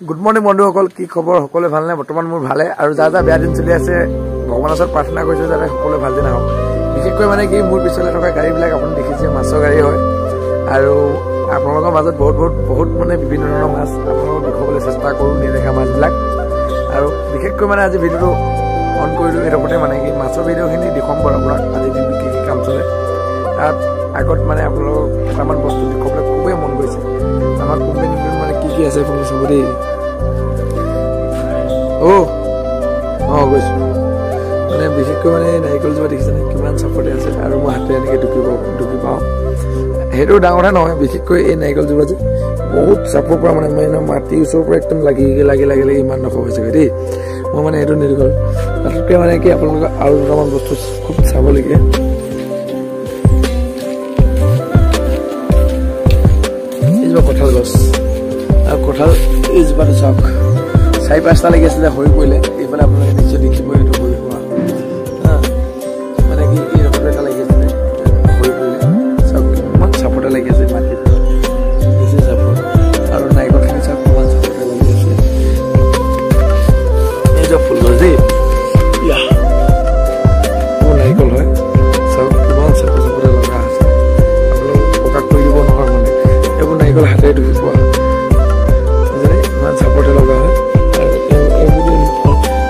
Good morning বন্ধুসকল, কি খবৰ? সকলোৱে ভালনে? বৰ্তমান মোৰ ভালে। আৰু যা যা বেয়া দিন চলি আছে, ভগৱানৰ ওচৰত প্ৰাৰ্থনা কৰিছোঁ যাতে সকলোৱে ভাল দিন আহক। বিশেষকৈ মানে কি, মোৰ পিছলৈ থকা গাড়ীবিলাক আপুনি দেখিছে মাছৰ গাড়ী হয়। আৰু আপোনালোকৰ মাজত বহুত বহুত বহুত মানে বিভিন্ন ধৰণৰ মাছ আপোনালোকক দেখুৱাবলৈ চেষ্টা কৰোঁ, নেদেখা মাছবিলাক। আৰু বিশেষকৈ মানে আজি ভিডিঅ'টো অন কৰিলোঁ এইডোখৰতে, মানে কি মাছৰ ভিডিঅ'খিনি দেখুৱাম বাৰু আপোনাক আজি দিনটো কি কি কাম চলে। তাত আগত মানে আপোনালোকক কেইটামান বস্তু দেখুৱাবলৈ খুবেই মন গৈছে। আমাৰ কোম্পানীটোত মানে কি কি আছে আপোনালোকে চাব দেই। অঁ গৈছোঁ মানে বিশেষকৈ মানে নাৰিকলজোপা দেখিছেনে কিমান চাপতে আছে। আৰু মই হাতে এনেকৈ ঢুকি পাওঁ, সেইটো ডাঙৰ কথা নহয়। বিশেষকৈ এই নাৰিকলজোপা যে বহুত চাপৰ পৰা মানে মাটিৰ ওচৰৰ পৰা একদম লাগি লাগি লাগি লাগি ইমান ডোখৰ হৈছেগৈ দেই। মই মানে সেইটো নিৰ্ভৰ তাতকৈ মানে কি আপোনালোকৰ আৰু দুটামান বস্তু খুব চাবলগীয়া। এইজোপা কঁঠাল গছ, আৰু কঁঠাল এইজোপাটো চাওক, 4-5টা লাগি আছিলে, সৰি পৰিলে। এইফালে আপোনালোকে নিশ্চয় দেখিব এইটো সৰি পৰা, মানে কি এই ৰসটো এটা লাগি আছিলে, সৰি পৰিলে। চাওক কিমান চাপতে লাগি আছে মাটিত, বেছি চাপৰ। আৰু নাৰিকলখিনি চাওক কিমান চাপতে লাগি আছে। এইজোপা ফুল গছ দেই, নাৰিকল হয়। চাওক কিমান চাপৰ চাপতে লগা আছে, আপোনালোক প্ৰকাশ কৰি দিব নহয়। মানে এইবোৰ নাৰিকল হাতেৰে ঢুকি পোৱা, ইমান চাপতে লগা হয়।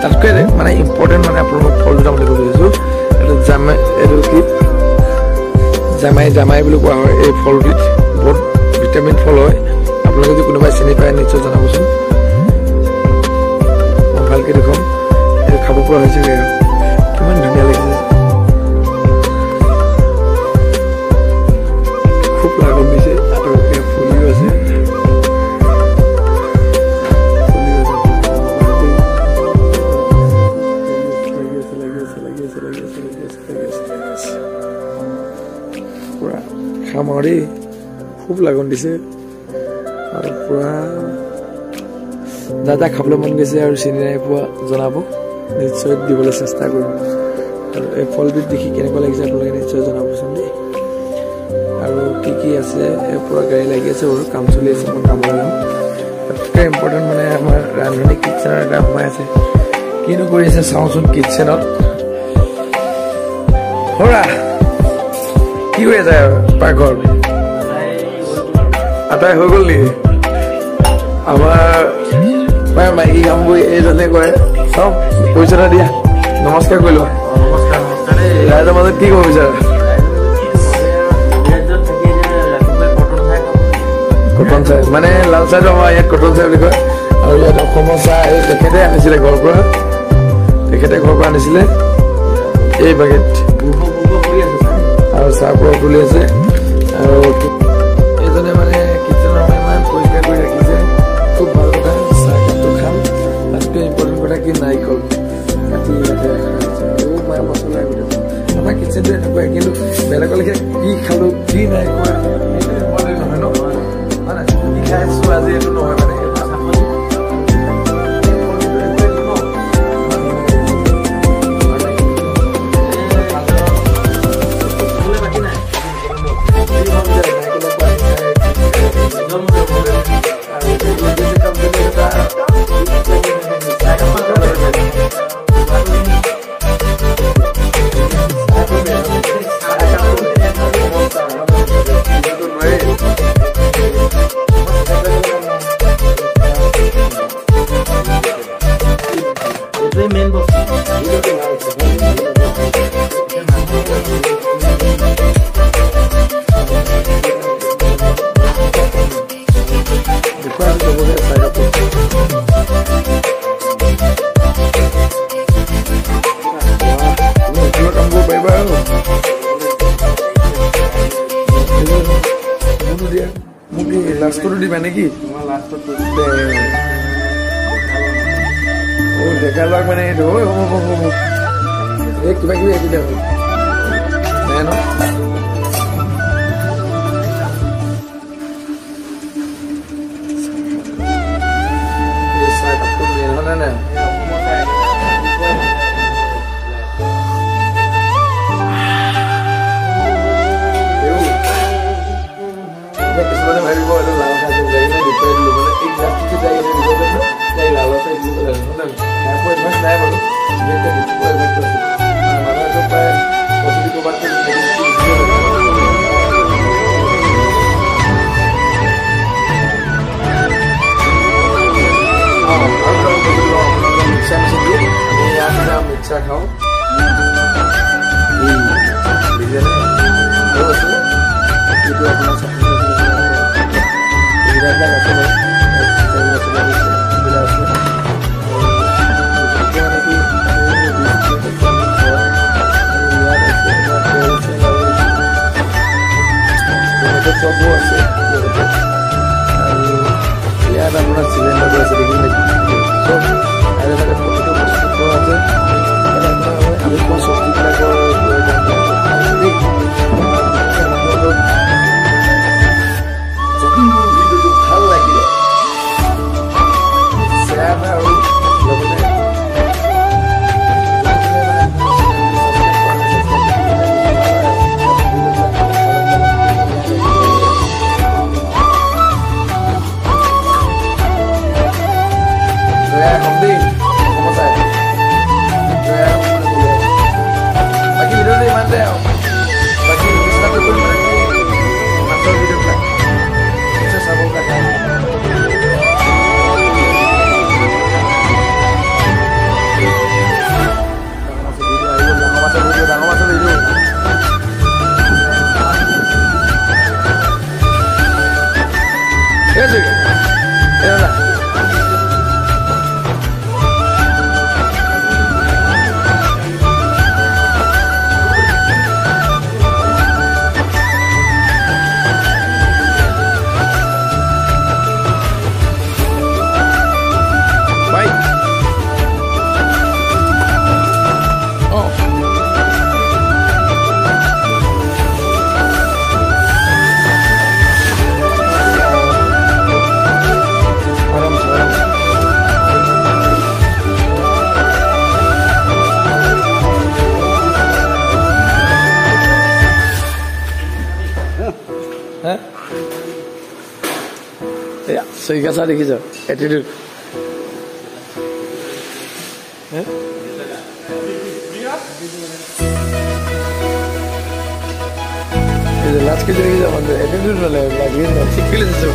তাতকৈ মানে ইম্পৰ্টেণ্ট মানে আপোনালোকক ফল দুটা বুলি ক'ব বিচাৰিছোঁ। এইটো জামাই, এইটো কি জামাই, জামাই বুলি কোৱা হয়। এই ফলবিধ বহুত ভিটামিন ফল হয়। আপোনালোকে যদি কোনোবাই চিনি পায় নিশ্চয় জনাবচোন, মই ভালকৈ দেখুৱাম। এইটো খাব পৰা হৈছেগৈ আৰু কিমান ধুনীয়া লাগিছে, খুব লাগন দিছে। আৰু ফুলিও আছে, পুৰা খাম আৰু দেই, খুব লাগন দিছে। আৰু পুৰা যা যা খাবলৈ মন গৈছে আৰু চিনি নাই পোৱা জনাব, নিশ্চয় দিবলৈ চেষ্টা কৰিম। আৰু এই ফলবিধ দেখি কেনেকুৱা লাগিছে আপোনালোকে নিশ্চয় জনাবচোন দেই। আৰু কি কি আছে, এই পুৰা গাড়ী লাগি আছে বাৰু, কাম চলি আছে, মই কামলৈ যাম। তাতকৈ ইম্পৰ্টেণ্ট মানে আমাৰ ৰান্ধনী কিটচেনৰ এটা সোমাই আছে, কিনো কৰি আছে চাওঁচোন কিটচেনত। হৰা কি কৰি আছে পাকঘৰত? আটাই হৈ গ'ল নেকি? আমাৰ প্ৰায় মাইকী কামবোৰ এইজনে কৰে। চাওঁ পইচা দিয়া, নমস্কাৰ কৰি লোৱা। ৰাইজৰ মাজত কি ক'ব বিচাৰা? কটন চাই মানে লাল চাহটো আমাৰ ইয়াত কটন চাই বুলি কয়। আৰু ইয়াত অসমৰ চাহ এই তেখেতে আনিছিলে ঘৰৰ পৰা, তেখেতে ঘৰৰ পৰা আনিছিলে এই বাগেট। আৰু চাহ পৰা তুলি আছে। আৰু এইজনে মানে কিটচেনৰ ইমান পৰিষ্কাৰ কৰি ৰাখিছে, খুব ভাল কথা। চাহ কাপটো খাম। তাতকৈ ইম্পৰ্টেণ্ট কথা কি, নাৰিকল কাটি ইয়াতে ৰখা হৈছে। এইবোৰ মায়ে মছলা গোটেই আমাৰ কিটচেনটো এনেকুৱাই, কিন্তু বেলেগৰ লেখীয়া কি খালোঁ কি নাই খোৱা সেইটো ইম্পৰ্টেণ্ট নহয় ন। হয় কি খাইছোঁ আজি এইটো নহয়, মানে লাষ্টতো দিবা নেকি? ডেকা ল'ৰাক মানে এইটো এই কিবা কিবি একো দিয়া নাই ন। চাহকাপটো মেইন হয় নাই? কিছুমানে ভাবিব এইটো লাল খাইছে, যাই কিনে দেখুৱাই দিলোঁ, মানে এই গ্লাছটো যাই কিনে চাহ খাওঁ। দেখিছেনে আৰু আছে এইটো আপোনাৰ চাটনি, এইবিলাক আছে বাৰু, এইবিলাক আছে। বিশেষকৈ মানে কি ইয়াত আছে আপোনাৰ তেল চেল আৰু টমেট' চপো আছে লগতে। আৰু ইয়াত আপোনাৰ চিলিণ্ডাৰটো আছে, দেখিছে চব। আৰু তাতে প্ৰতিটো বস্তু পোৱা আছে। আমি খোৱা চব্জিবিলাকৰ দেই। যদি মোৰ ভিডিঅ'টো ভাল লাগিলে শ্বেয়াৰ আৰু লগতে জয় অসম দেই, অসমত আই জয় অসম বুলি ক'লো। বাকী ভিডিঅ'টো ইমানতে আৰু বাকী বিশ্বাস কৰিম মানে কি মাছৰ ভিডিঅ'বিলাক নিশ্চয় চাব কাৰণে। ডাঙৰ মাছৰ ভিডিঅ' আহিব, ডাঙৰ মাছৰ ভিডিঅ', ডাঙৰ মাছৰ ভিডিঅ'। ঠিক আছে, এই দাদা। বাই। অঁ, আৰামছে আৰামছে। হে, এয়া চৈকা চাহ দেখিছ এটিটিউড। হে, এই যে লাজ কেজি দেখিছ মানুহ এটিটিউড মানে লাগি শিকি লৈছো।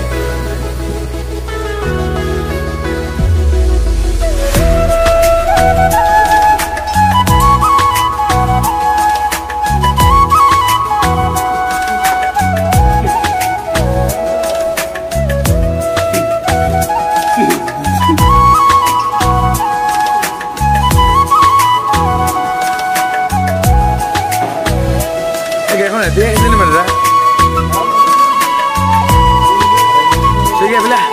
এই গাড়ীখন এতিয়া আহিছে নি মানে দাদা? চুইগা এইফালে আহ।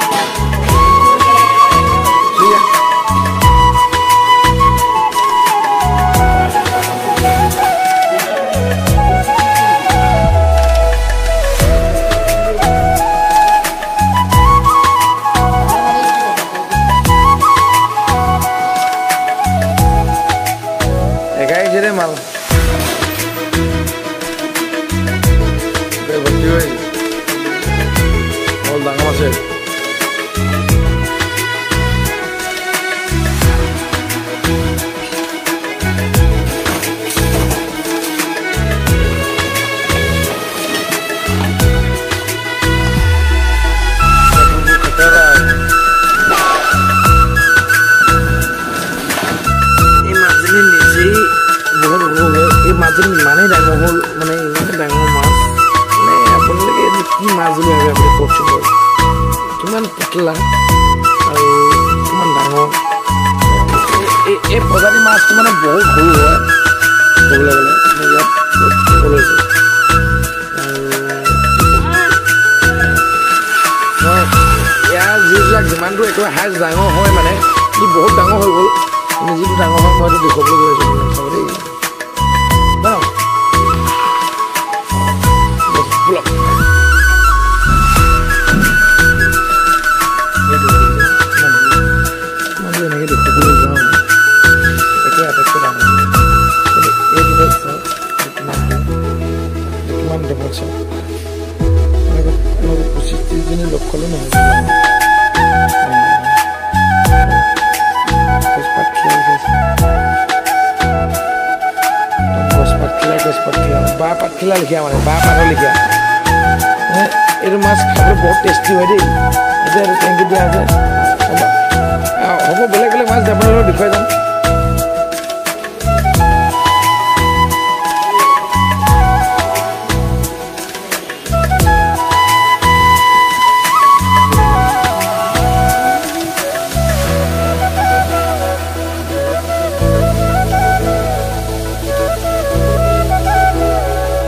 চুইগা। একাই আহিছে দেই মাল ভৰ্তি হৈ আহিছে। অল ডাঙৰ মাছে। এই মাছজনী নিজেই বহুত সৰু হয়। এই মাছজনী ইমানেই ডাঙৰ হ'ল, মানে ইমানেই ডাঙৰ মাছ, মানে আপোনালোকে এইটো কি মাছ বুলি ভাবে আপুনি কওকচোন বাৰু? কিমান পাতলা আৰু কিমান ডাঙৰ এই প্ৰজাতি মাছটো, মানে বহুত সৰু হয় ক'বলৈ গ'লে। মানে ইয়াত বহুত সৰু হৈছে। আৰু মই ইয়াৰ যিবিলাক যিমানটো একেবাৰে হাইষ্ট ডাঙৰ হয়, মানে ই বহুত ডাঙৰ হৈ গ'ল, কিন্তু যিটো ডাঙৰ হয় মই এইটো দেখুৱাবলৈ গৈ আছোঁ আপোনাক, চাব দেই। ন ব'লক। সেইটো দেখিছে কিমান সৰু। মই যদি এনেকৈ দেখুৱাবলৈ যাওঁ একেবাৰে আটাইতকৈ ডাঙৰ, কিন্তু এইটো চাওক, এইটো কিমান সৰু, এইটো কিমান ডাঙৰ চাওক। এনেকৈ এনেকৈ 25 30জনী লগ খালেও নহ'ব। গছপাত খিলা লিখা আছে, গছপাত খিলা, গছপাত খিলা, বাঁহ পাত খিলা লিখীয়া, মানে বাঁহ পাতৰ লিখীয়া। মানে এইটো মাছ খাবলৈ বহুত টেষ্টি হয় দেই। এতিয়া এইটো টেংকিত দিয়া আছে। হ'ব, বেলেগ বেলেগ মাছ আপোনালোকক দেখুৱাই যাম।